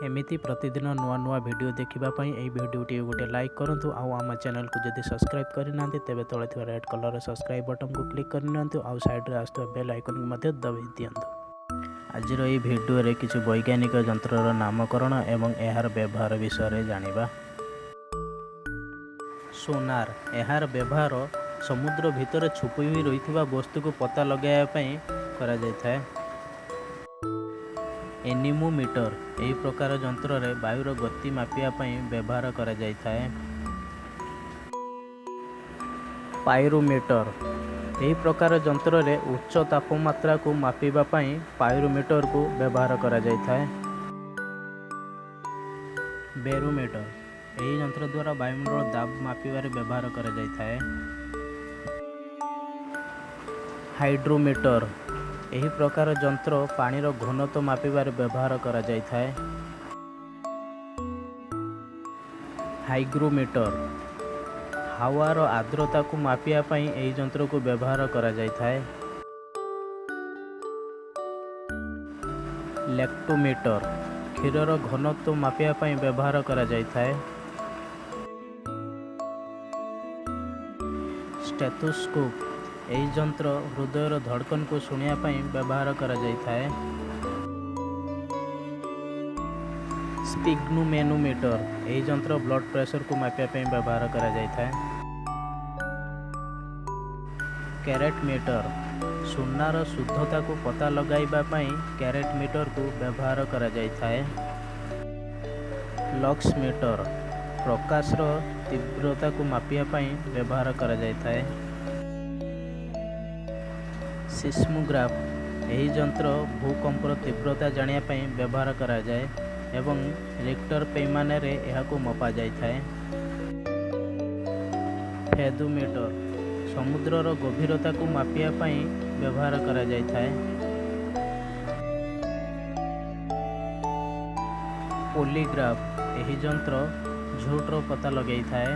ଏମିତି ପ୍ରତିଦିନ ନୂଆ ନୂଆ ଭିଡ଼ିଓ ଦେଖିବା ପାଇଁ ଏହି ଭିଡ଼ିଓଟିକୁ ଗୋଟେ ଲାଇକ୍ କରନ୍ତୁ, ଆଉ ଆମ ଚ୍ୟାନେଲକୁ ଯଦି ସବସ୍କ୍ରାଇବ୍ କରିନାହାନ୍ତି ତେବେ ତଳେ ଥିବା ରେଡ୍ କଲର୍ର ସବସ୍କ୍ରାଇବ୍ ବଟନ୍କୁ କ୍ଲିକ୍ କରିନିଅନ୍ତୁ, ଆଉ ସାଇଡ଼୍ରେ ଆସୁଥିବା ବେଲ୍ ଆଇକନ୍କୁ ମଧ୍ୟ ଦବାଇ ଦିଅନ୍ତୁ। ଆଜିର ଏହି ଭିଡ଼ିଓରେ କିଛି ବୈଜ୍ଞାନିକ ଯନ୍ତ୍ରର ନାମକରଣ ଏବଂ ଏହାର ବ୍ୟବହାର ବିଷୟରେ ଜାଣିବା। ସୋନାର, ଏହାର ବ୍ୟବହାର ସମୁଦ୍ର ଭିତରେ ଛୁପି ହୋଇ ରହିଥିବା ବସ୍ତୁକୁ ପତା ଲଗାଇବା ପାଇଁ କରାଯାଇଥାଏ। ଏନିମୋମିଟର, ଏହି ପ୍ରକାର ଯନ୍ତ୍ରରେ ବାୟୁର ଗତି ମାପିବା ପାଇଁ ବ୍ୟବହାର କରାଯାଇଥାଏ। ପାଇରୋମିଟର, ଏହି ପ୍ରକାର ଯନ୍ତ୍ରରେ ଉଚ୍ଚ ତାପମାତ୍ରାକୁ ମାପିବା ପାଇଁ ପାଇରୋମିଟରକୁ ବ୍ୟବହାର କରାଯାଇଥାଏ। ବେରୋମିଟର, ଏହି ଯନ୍ତ୍ର ଦ୍ୱାରା ବାୟୁମଣ୍ଡଳ ଦାବ ମାପିବାରେ ବ୍ୟବହାର କରାଯାଇଥାଏ। ହାଇଡ୍ରୋମିଟର, ଏହି ପ୍ରକାର ଯନ୍ତ୍ର ପାଣିର ଘନତ୍ୱ ମାପିବାରେ ବ୍ୟବହାର କରାଯାଇଥାଏ। ହାଇଗ୍ରୋମିଟର, ହାୱାର ଆର୍ଦ୍ରତାକୁ ମାପିବା ପାଇଁ ଏହି ଯନ୍ତ୍ରକୁ ବ୍ୟବହାର କରାଯାଇଥାଏ। ଲ୍ୟାକ୍ଟୋମିଟର, କ୍ଷୀରର ଘନତ୍ୱ ମାପିବା ପାଇଁ ବ୍ୟବହାର କରାଯାଇଥାଏ। ଷ୍ଟେଥୋସ୍କୋପ୍, ଏହି ଯନ୍ତ୍ର ହୃଦୟର ଧଡ଼କନକୁ ଶୁଣିବା ପାଇଁ ବ୍ୟବହାର କରାଯାଇଥାଏ। ସ୍ପିଗ୍ନୋମେନୋମିଟର, ଏହି ଯନ୍ତ୍ର ବ୍ଲଡ୍ ପ୍ରେସରକୁ ମାପିବା ପାଇଁ ବ୍ୟବହାର କରାଯାଇଥାଏ। କ୍ୟାରେଟ୍ ମିଟର, ସୁନାର ଶୁଦ୍ଧତାକୁ ପତା ଲଗାଇବା ପାଇଁ କ୍ୟାରେଟ୍ ମିଟରକୁ ବ୍ୟବହାର କରାଯାଇଥାଏ। ଲକ୍ସ ମିଟର, ପ୍ରକାଶର ତୀବ୍ରତାକୁ ମାପିବା ପାଇଁ ବ୍ୟବହାର କରାଯାଇଥାଏ। ସିସ୍ମୋଗ୍ରାଫ, ଏହି ଯନ୍ତ୍ର ଭୂକମ୍ପର ତୀବ୍ରତା ଜାଣିବା ପାଇଁ ବ୍ୟବହାର କରାଯାଏ ଏବଂ ରିକ୍ଟର ପୈମାନାରେ ଏହାକୁ ମପାଯାଇଥାଏ। ଫେଦୋମିଟର, ସମୁଦ୍ରର ଗଭୀରତାକୁ ମାପିବା ପାଇଁ ବ୍ୟବହାର କରାଯାଇଥାଏ। ପୋଲିଗ୍ରାଫ, ଏହି ଯନ୍ତ୍ର ଝୁଟର ପତା ଲଗାଇଥାଏ।